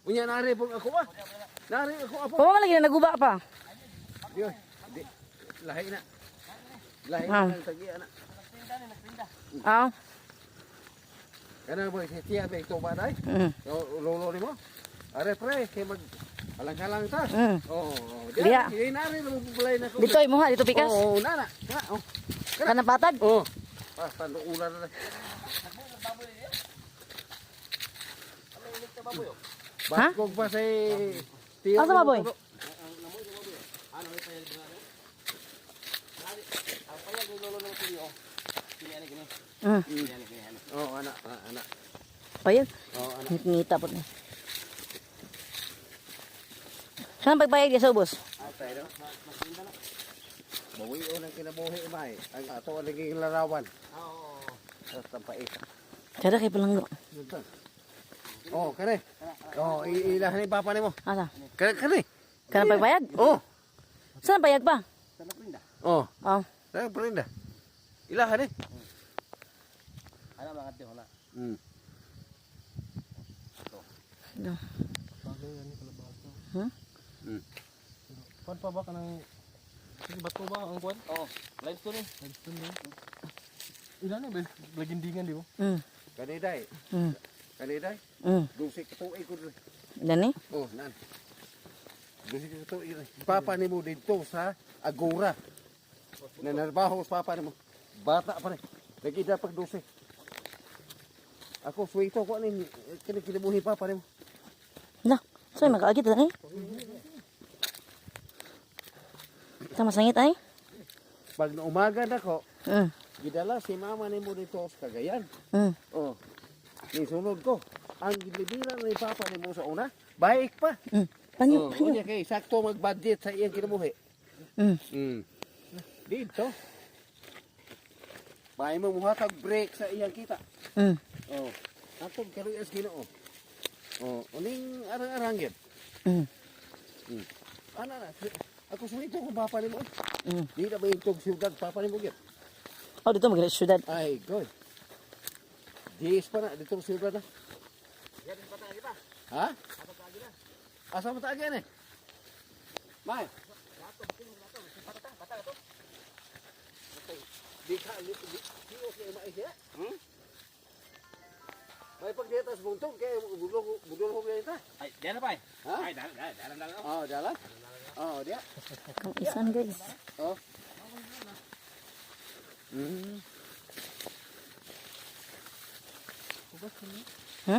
Unya nari pong ako ah. Nari ako apo. Pama man lagi na naguba pa. Di, di. Lahi na. Lahi na ang tagi ana. Ah. Kana ba si tiya ba ito ba day? O lolo nimo? Are pre, kay mag halang-halang ta. Oo. Oh, di. Diya. Di nari mo balay na ko. Dito imo ha, dito pikas. Oo, nana. Na, oh. Kanang patag. Oh. Basta ulan na. Ha? Baskog pa sa tiyo. Asa ba, boy? Oh, ana, ana, ana. Payag. Oh, ana. Ngita po ni. Saan pagpayag di sa ubos? Atay no. Bawi o ng kinabuhi may. Ang ato ang naging larawan. Oo. Sa tampait. Kada kay palanggo. Oh, kare. Oh, ilahan ni papa nimo. Asa? Kare, kare. Kanang pagpayag? Oh. Saan payag pa? Sa naprinda. Oh, Oh. kare prinda. Ilahan eh. Ana mga tiyo na. No. Bagay ani kalabasa. Hmm? Kuan pa ba kanang sige bato ba ang kuan? Oo. Limestone eh. Limestone ba? Ilan eh lagindingan di ba? Kaniday. Kaniday. Dusik tuig ko diri. Dani? Oh, nan. Dusik tuig diri. Papa nimo didto sa Agora. Nanarbaho sa papa nimo. Bata pa ni. Nagida pag dusik. Ako suwito ko ani kini kinabuhi papa nimo. Na. Saan makaagit dani? Tama sangit ay? Pag naumaga nako, gidala si mama nimo dito sa Cagayan. Oh. Nisunod ko. Ang gilibiran ni papa nimo sa una, bike pa. Panyo, Oh, panyo. unya kay sakto mag-budget sa iyang kinabuhi. Dito. May mo muhatag break sa iyang kita. Oh. Atong kaluy-as Ginoo. Oh, uning arang-arang gyud. Ana na. Ako suwito ko papa nimo. Di na ba yung tug siyudad papa nimo gyud? Oh, dito mag syudad. Ay, goy. Diis pa na dito sa siyudad na. Ha? Asa mo taagi eh? May. Di ka di di di okay mai siya. May pagdita sa buntong kay budol budol ko ta. Ay, diyan na pa eh. Ha? Ay, dalan, dalan, dalan, dalan. Oh, dalan. Oh, dia. Kang isan guys. Oh. Ha?